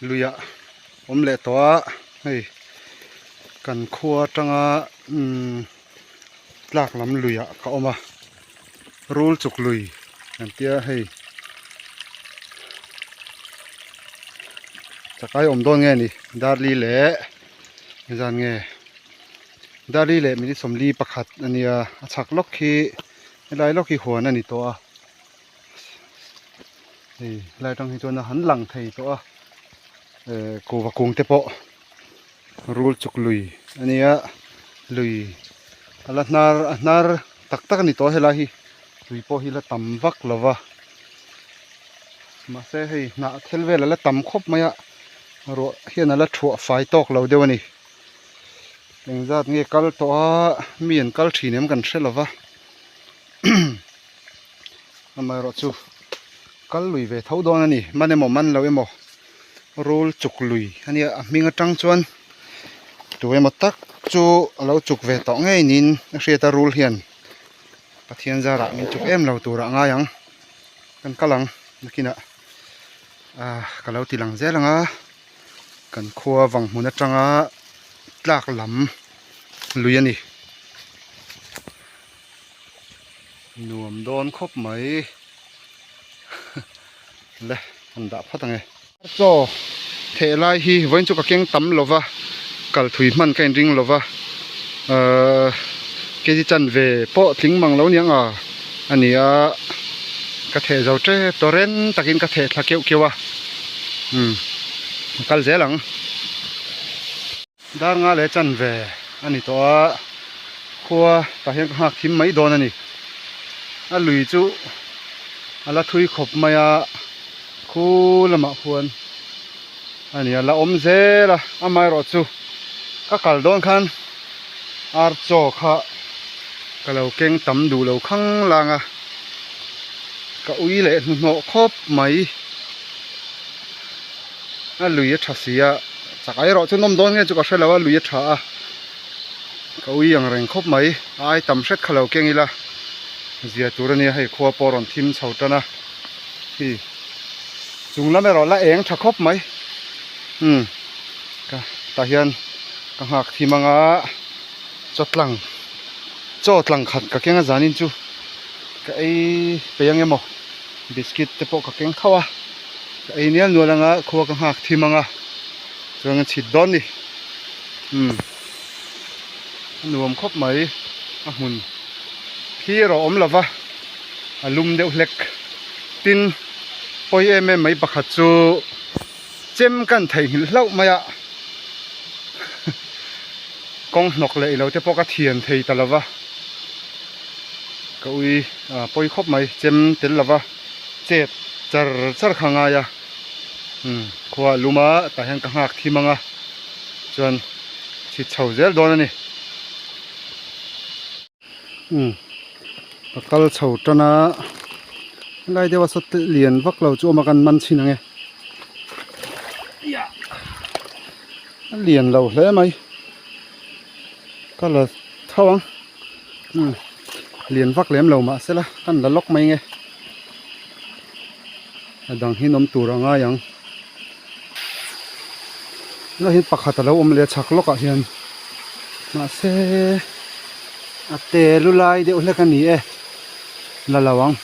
Luiah awm leh tawh a hei kan khua atanga umm tlak lam luiah ka awm a rul chuk lui an tia hei chakai awm dawn nge ni darli leh zan nge darli leh minute 41 a nia a chhak lawk khi helai lawk hi huan a ni tawh a. Hei helai atang hi chuan a han lang thei tawh a eh kuhva kung te pawh rul chuk lui a nia lui a la hnar a hnar tak tak a ni tawh a helai hi tui pawh hi la tam vak lo va mahse hei hnah thel vel a la tam khawp mai a ruah hian a la thuah fai tawk lo deuh a ni engzat nge kal tawh a mi an kal thin em kan hre lo va. Amaherawhchu kal lui ve tho dawn a ni man emaw man lo emaw rul chuk lui a nia a hming atang chuan tu emaw tak chu a lo chuk ve tawh ngei niin a hriat a rul hian Pathian zarah min chuk em lo turah a ngai ang kan kal ang nakinah ah ka lo ti lang zel ang a kan khua vang hmun atanga tlak lam lui a ni. Nuam dawn khawp mai le han dah phawt ang e. Chaw theh lai hi vawiin chu ka keng tam lo va, kal thui hman ka inring lo va, ahh kg chanve pawh tling mang lo niang a a ni a, ka theh zo tep tawh reng takin ka theh thla keuh keuh a, umm ka kal zel ang. Dar nga leh chanve a ni tawh a, khua tah hian ka nghak thim mai dawn a ni. A lui chu a la thui khawp mai a, khu lamah khuan a ni a la awm zel a, amaherawh chu ka kal dawn khan ar chaw kha ka lo keng tam duh lo khang lang a, ka ui leh hnuhnawh khawp mai. A lui a tha si a chak erawh chu nawm dawn nge chu ka hre lo a lui a tha a ka ui ang reng khawp mai a ai tam hret kha lo keng ila zia tur a nia hei khua pawh a rawn thim chho tan a hi chung lam erawh la eng tha khawp mai umm ka tah hian ka nghak thim anga chaw tlang chaw tlang khat ka keng a zanin chu ka ei peih ang emaw biscuit te pawh ka keng tho a. Ka ei nial nual anga khua ka nghak thim anga chuan a chhit dawn ni umm a nuam khawp mai a hmun thlir a awm lova a lum deuh hlek tin pawi em em mai pakhat chu chem kan theihnghilh hlauh mai a kawng hnawk leh ilo te pawh ka thian thei ta lova ka ui a pawi khawp mai chem tel lova. Chet char char kha ngai a umm khua a lum a tah hian ka nghak thim ang a chuan chhit chho zel dawn a ni umm ka kal chho tan a helai deuh a saw lian vak lo chu awm a kan man chhin ang e a lian lo hle mai ka la tho ang. Umm lian vak lem lo mahse la kan la lawk mai nge a dang hi an awm tur a ngai ang tunah hian pakhat a lo awm leh a chhak lawkah hian mahse a te lu lai deuh hlek a ni e la lo ang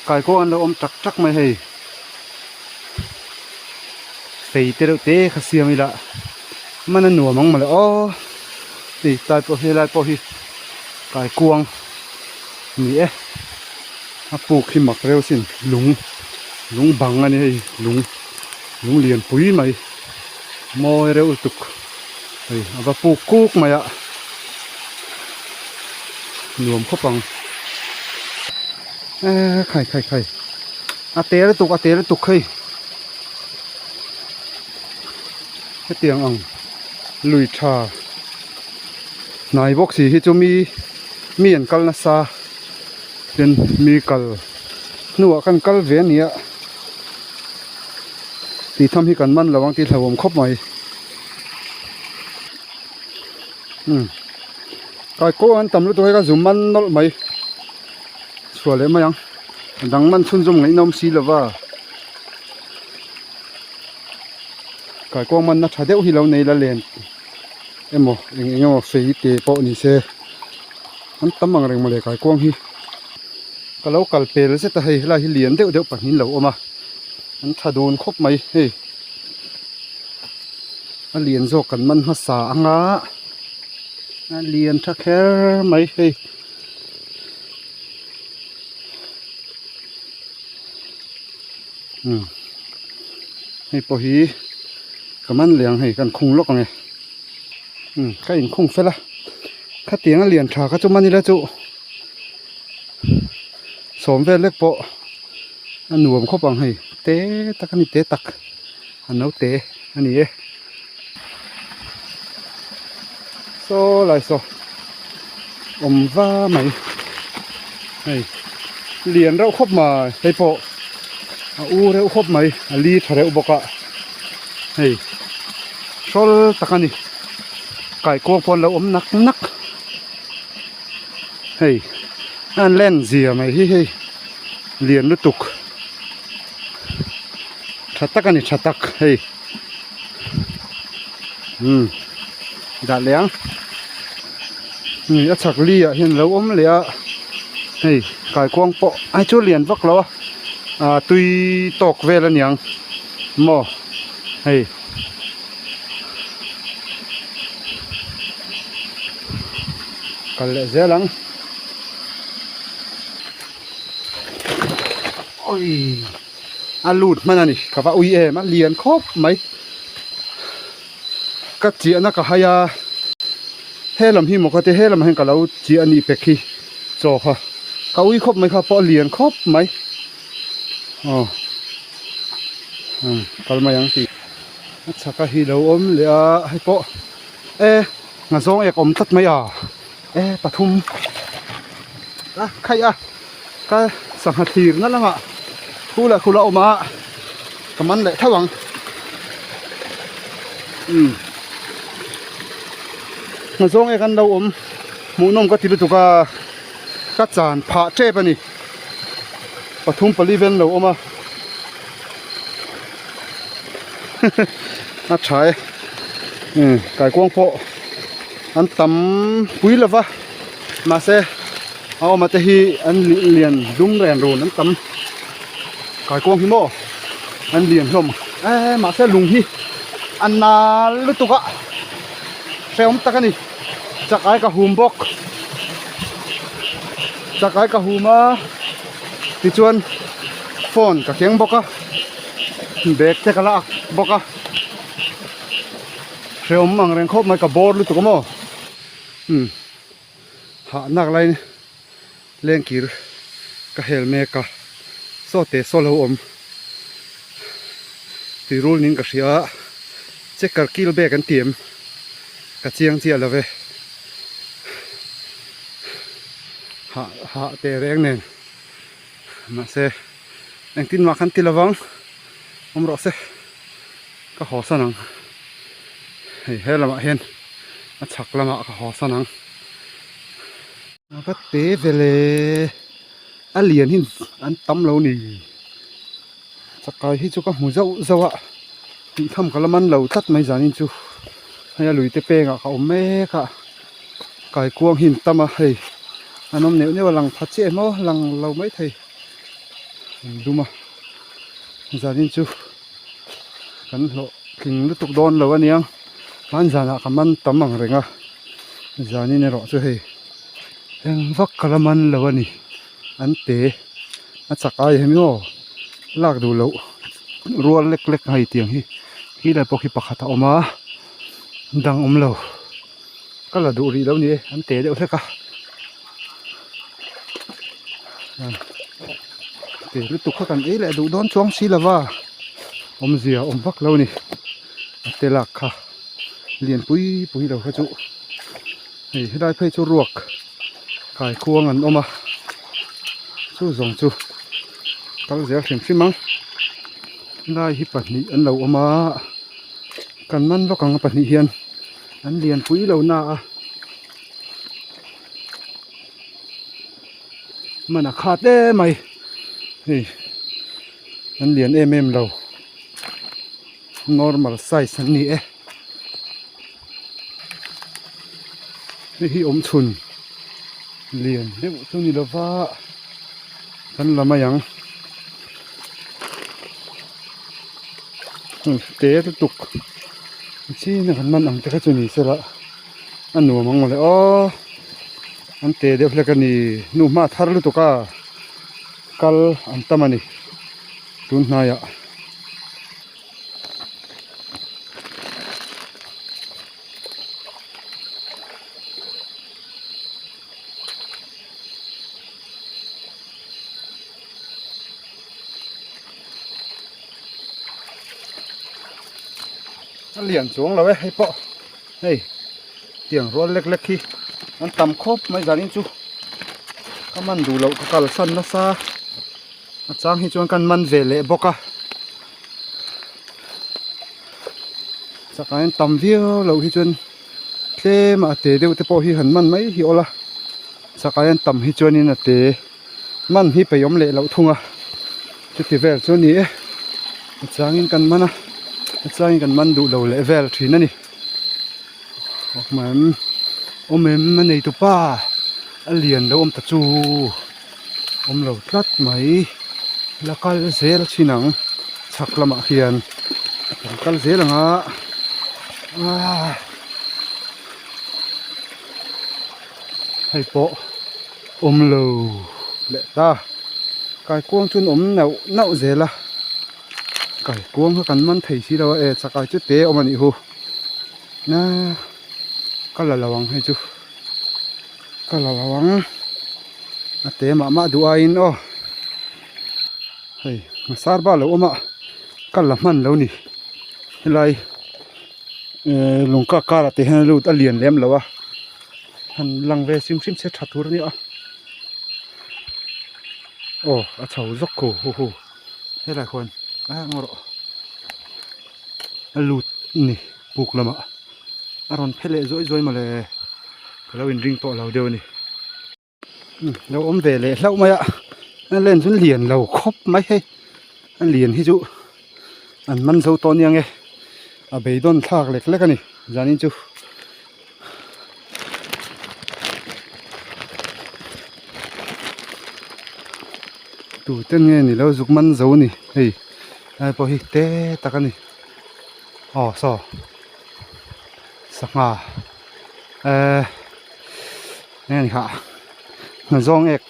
kaikuang an lo awm tak tak mai hei fei te reuh te kha siam ila man a nuam ang mawle aw. Hei tlai pawh helai pawh hi kaikuang a ni e a puk hi mak reuh asin lung lung bang a ni hei lung lung lian pui mai mawi reuh lutuk hei a va puk kuk mai a nuam khawp ang eee khai khai khai a te lutuk a te lutuk hei hetiang ang lui tha hnai bawk si hi chu mi mi an kal nasa tin mi kal hnuah khan kal ve a ni a tih tham hi kan man lo ang tih hlauhawm khawp mai umm kaikuang an tam lutuk hi ka zu man nawlh mai chhuah leh mai ang a dang man chhunzawm ngaihnawm si lova. Kaikuang manna tha deuh hi lo nei la len emaw eng eng emaw fei te pawh ni se an tam ang reng mawle kaikuang hi. Ka lo kal pel zet a hei helai hi lian deuh deuh pahnih an lo awm a an tha dun khawp mai hei a lian zawk kan man hmasa anga a lian tha kher mai hei. Umm hei pawh hi ka man leh ang hei kan khung lawk ang e umm ka inkhung fel a khatiang a lian tha kha chu man ila chu sawm vel lek pawh a nuam khawp ang hei te tak a ni te tak a naute a ni e saw lai saw awm va mai hei lian reuh khawp mai hei pawh a u reuh khawp mai a li tha reuh bawk a hei hrawl tak a ni kaikuang pawh an lo awm nak nak hei an len zia mai hi hei lian lutuk tha tak a ni tha tak hei. Umm dah leh ang hei a chhak li ah hian a lo awm leh a hei kaikuang pawh ai chu lian vak lo a ah tui tawk vel a niang maw hei. Kal leh zel ang awii. A lut hman a ni ka va ui em a lian khawp mai ka chiahna ka hai a helam hi maw ka ti helam ah hian ka lo chiah a nih pek hi chaw kha ka ui khawp mai kha pawh a lian khawp mai aw kal mai ang tih a chhaka hi lo awm leh a hei pawh e nghazawng ek awm tlat mai a e pathum a khaih a. Ka sangha thlir na lamah khu leh khu la awm a ka man leh theuh ang umm hna zawng e kan lo awm hmuhnawm ka ti lutuk a ka chan phah tep a ni pathum pali vel an lo awm a a tha e umm kaikuang pawh an tam pui lova mahse. A awma te hi an lian dum ren run an tam kaikuang hi maw an lian hlawm e mahse lung hi a nal lutuk a hrehawm tak a ni chak ai ka hum bawk chak ai ka hum a tichuan phone ka keng bawk a bag te ka la ak bawk a hrehawm ang reng khawp mai ka bawr lutuk a maw umm. Hah nak laiin lengkir ka hel mek a, saw te saw lo awm tui rul niin ka hria a, checker kil bag an ti em ka chiang chiah lo ve, hah hah teh reng nen mahse engtin mah khan ti lo vang awm rawh se ka haw san ang hei he lamah hian. A chhak lamah ka haw san ang. A va te ve le. A lian hi an tam lo ni. Chakai hi chu ka hmu zauh zauh a. Tih tham ka la man lo tlat mai zanin chu. Hei a luite pengah ka awm mek a. Kaikuang hi an tam a hei. An awm neuh neuh a lang pha chiah emaw lang lo mai thei. An dum a. Zanin chu. Kan hlawh tling lutuk dawn lo aniang hman zanah ka man tam ang reng a zanin erawh chu hei eng vak ka la man lo a ni an te a chak ai hemi aw lak duh loh rual lek lek hei tiang hi khi lai pawh khi pakhat a awm a dang awm lo ka la duh rih lo ni e an te deuh hlek a te lutuk kha kan ei leh duh dawn chuang si lova awmzia awm vak lo a ni a te lak kha lian pui pui lo kha chu hei helai phei chu ruak kaikhuang an awm a chu zawng chu kal zel hrim hrim ang helai hi pahnih an lo awm a kan man vak ang a pahnih hian an lian pui lo na a. Man a khat em mai hei an lian em em lo. Normal size an ni e. Hei hi awm chhun lian deuh chu ni lova kan la mai ang. Te lutuk chin a kan man ang te kha chu ni se la a nuam ang mawle aw an te deuh hlek a ni hnuhma thar lutuk a kal an tam a ni tun hnaiah. A lian chuang lo e hei pawh hei tiang rual lek lek hi an tam khawp mai zanin chu ka man duh loh ka kalsan nasa. A chang hi chuan kan man ve leh bawk a chakah hian tam viau loh hi chuan tlem a te deuh te pawh hi han man mai hi awl a chakah hian tam hi chuanin a te man hi peihawm leh loh thung a chuti vel chu a ni e a changin kan man a a changin kan man duh lo leh vel thin a ni awm em a neitu pa a lian lo awm ta chu. Awm lo tlat mai la kal zel chin ang chhak lamah hian kan kal zel ang a aaa hei pawh awm lo leh ta kaikuang chu an awm nauh nauh zel a kaikuang kha kan man thei si lo a e chakai chu te awm a nih hu na ka la lo ang hei chu ka la lo ang. A te mah mah duh aiin aw hei hmasar bak lo awm a ka la hman lo ni helai ehh lung kak karah te hian a lut a lian lem lo a han lang ve hrim hrim se tha tur a nia aw a chho zawk khu hu hu helai khuan a ngaw rawh a lut a ni puk lamah a rawn phe leh zuai zuai mawle ka lo inring tawh lo deuh a ni. Lo awm ve leh hlauh mai a a len chu lian lo khawp mai hei a lian hi chu an man zo tawh aniang e a beidawn thlak lek lek a ni zanin chu. Tute nge ni lo zuk man zo ni hei lai pawh hi te tak a ni aw saw sangha ehh. Nge ni kha hna zawng ek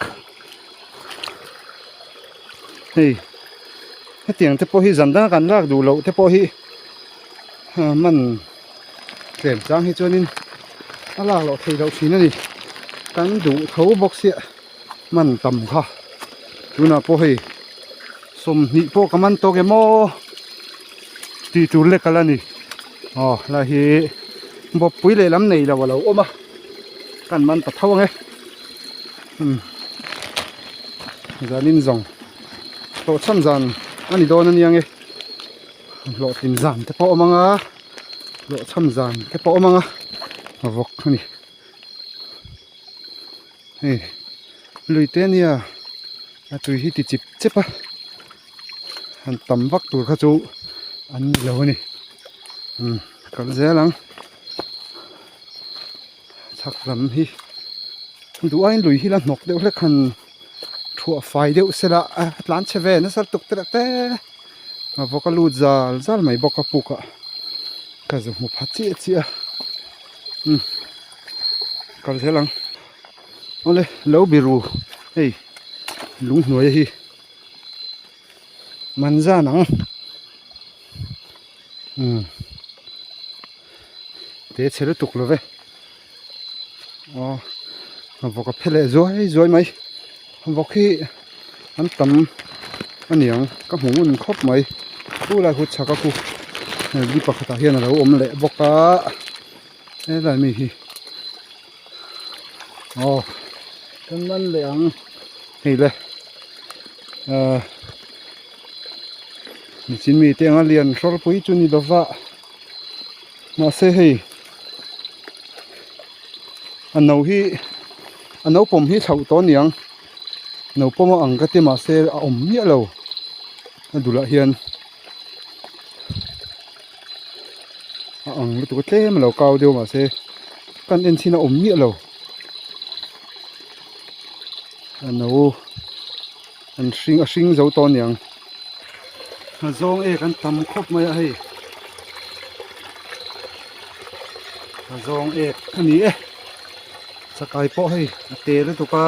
hei hetiang te pawh hi zan danga kan lak duh loh te pawh hi man tlem chang hi chuanin a lak loh theih loh thin a ni kan duh tho bawk sia man tam kha tunah pawh hei 20 pawh ka man tawk em aw tih tur lek a la ni aw lai hi bawppui lehlam nei lo a lo awm a. Kan man ta tho ang e umm zanin zawng hlawhchham zan a ni dawn a nia nge hlawhtlin zan te pawh a awm ang a hlawhchham zan te pawh a awm ang a vawk a ni hei lui te a nia a tui hi ti chip chep a han tam vak tur kha chu an ni lo a ni umm kal zel ang. Chhak lam hi duh aiin lui hi la hnawk deuh hlek han thuah fai deuh se la a tlan chhe ve nasa lutuk te reuh te a vawk a lut zal zal mai bawk a puk ah ka zu hmu pha chiah chiah a umm kal zel ang awle lo biru hei lung hnuai hi man zan ang umm. Te chhe lutuk lo ve aw vawk a phe leh zuai zuai mai vawk hi an tam a niang ka hmu ngun khawp mai chu lai khu chhak a khu li pakhatah hian a lo awm leh bawk a helai mi hi aw kan man leh ang hei le ahh nichin mite anga lian hrawlpui chu ni lova. Mahse hei a no hi a no pawm hi thlauh tawh aniang no pawm a ang ka ti mahse a awm miah lo a dulah hian. A ang lutuk a tlem a lo kau deuh mahse kan en chhin a awm miah lo. A no an hring a hring zo tawh aniang. A zawng ek an tam khawp mai a hei. A zawng ek a ni e. Chakai pawh hei a te lutuk a.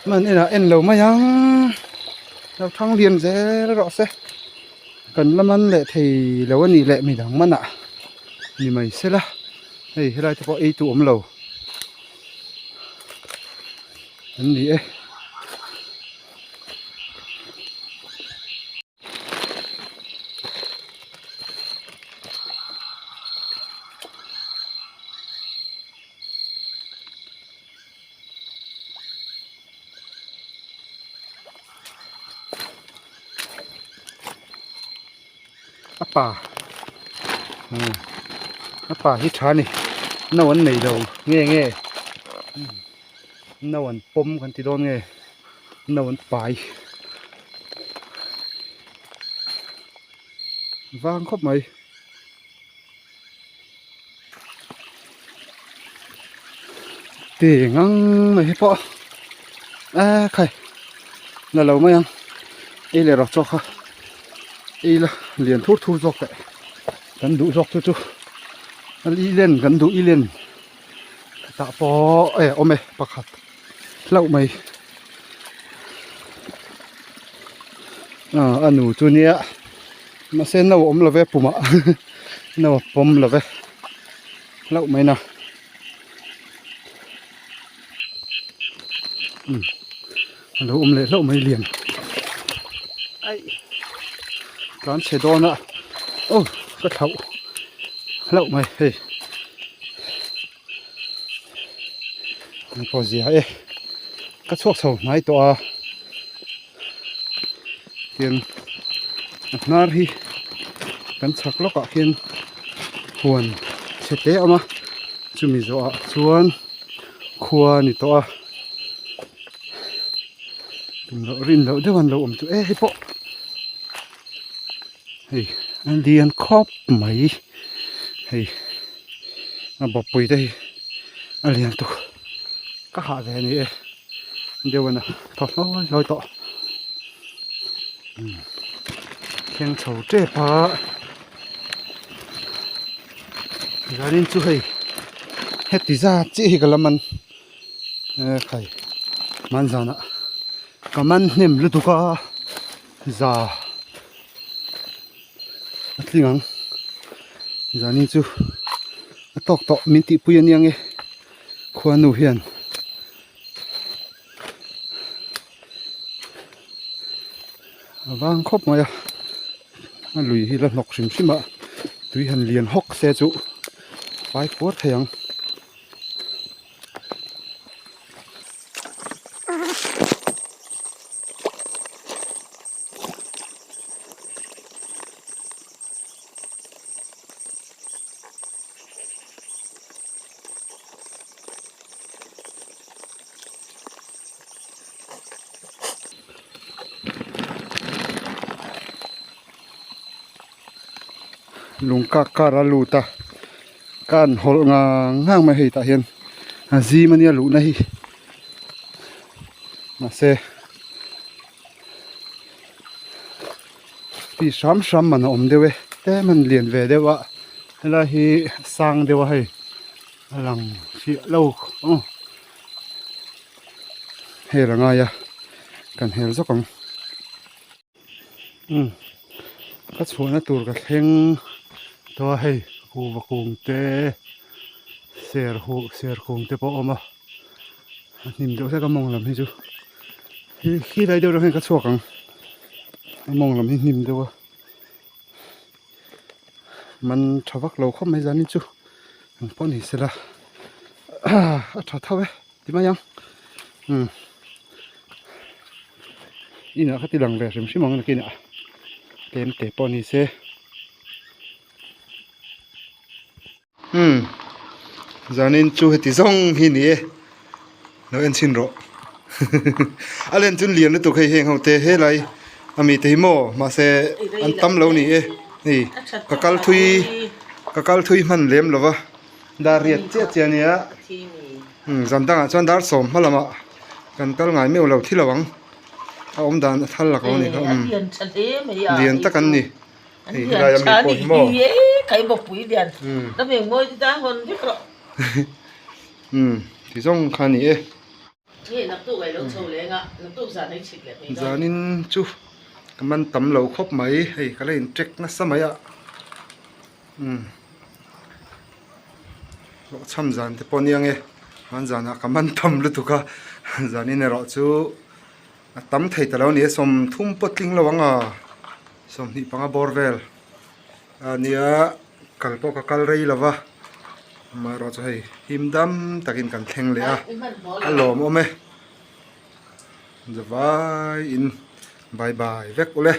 Man enah en lo mai ang. Lo thang lian zel rawh se. Kan la man leh thei lo a nih leh midang manah ni mai sela hei helai te pawh ei tu awm lo an ni e. A pa a pa hi tha a ni no an nei lo nge nge no an pawm kan ti dawn nge no an pai vang khawp mai. Ti ngang mai hi pawh a khai la lo mai ang ei leh rawh chaw kha ei la lian thur thur zawk teh kan duh zawk chu chu i len kan duh i len tah pawh e awm e pakhat hlauh mai a nu chu nia mahse no a awm lo ve pumah no a pawm lo ve hlauh mai na umm a lo awm leh hlauh mai lian aih tlan chhe dawn a aw ka thlauh hlauh mai hei. An pawh zia e ka chhuak chho hnai tawh a tian a hnar hi kan chhak lawkah khian huan chhe te a awm a chumi zawhah chuan khua a ni tawh a tum loh rin loh deuh an lo awm chu e hei pawh hei a lian khawp mai hei. A bawkpui te hi a lian tuk ka hah ve a ni e deuh a thaw hlawi hlawi tawh thleng chho tep a zanin chu hei heti zat chiah hi ka la man ekhai hmanzanah ka man hnem lutuk a za. A tling ang zanin chu a tawk tawh min tihpui a niang e khuanu hian a vang khawp mai a a lui hi la hnawk hrim hrim a tui han lian hawk se chu fai kuar thei ang. Lung kak kar a lut a ka an hawlh ngang ngang mai hei tah hian a zim ania luhna hi mahse Ti hram hram man a awm deuh e tlem an lian ve deuh a helai hi sang deuh a hei a lang fiah lo aw hel a ngai a kan hel zawk ang umm ka chhuahna tur ka thleng tawh a hei kuhva kung te ser huh ser kung te pawh a awm a a hnim deuh hlek a mawng lam hi chu hi lai deuh deuh hian ka chhuak ang a mawng lam hi hnim deuh a man tha vak lo khawp mai zanin chu ang pawh ni sela a tha tho e ti mai ang umm inah kha ti lang ve hrim hrim ang nakinah tlem te pawh ni se. Umm zanin chu heti zawng hi ni e lo en chhin rawh a len chu lian lutuk hei heng ho te helai ami te hi maw mahse an tam lo ni e hei ka kal thui. Ka kal thui hman lem lo va, dar riat chiah chiah a nia. Zan dangah chuan dar sawm hma lamah kan kal ngai meuh lo thi lo ang. A awm dan a thal lak lo a ni kha. Lian tak an ni. Hei helai a mi pawh hi maw. Umm ti zawng kha a ni e. Zanin chu ka man tam lo khawp mai hei ka la in check nasa mai a umm hlawhchham zan te pawh a nia nge hman zanah ka man tam lutuk a zanin erawh chu a tam thei ta lo a ni a 30 pawh tling lo ang a 25 bawr vel a nia kal pawh ka kal rei lo va amaherawh chu hei him dam takin kan thleng leh a a lawmawm e zavaiin bye bye vek ule.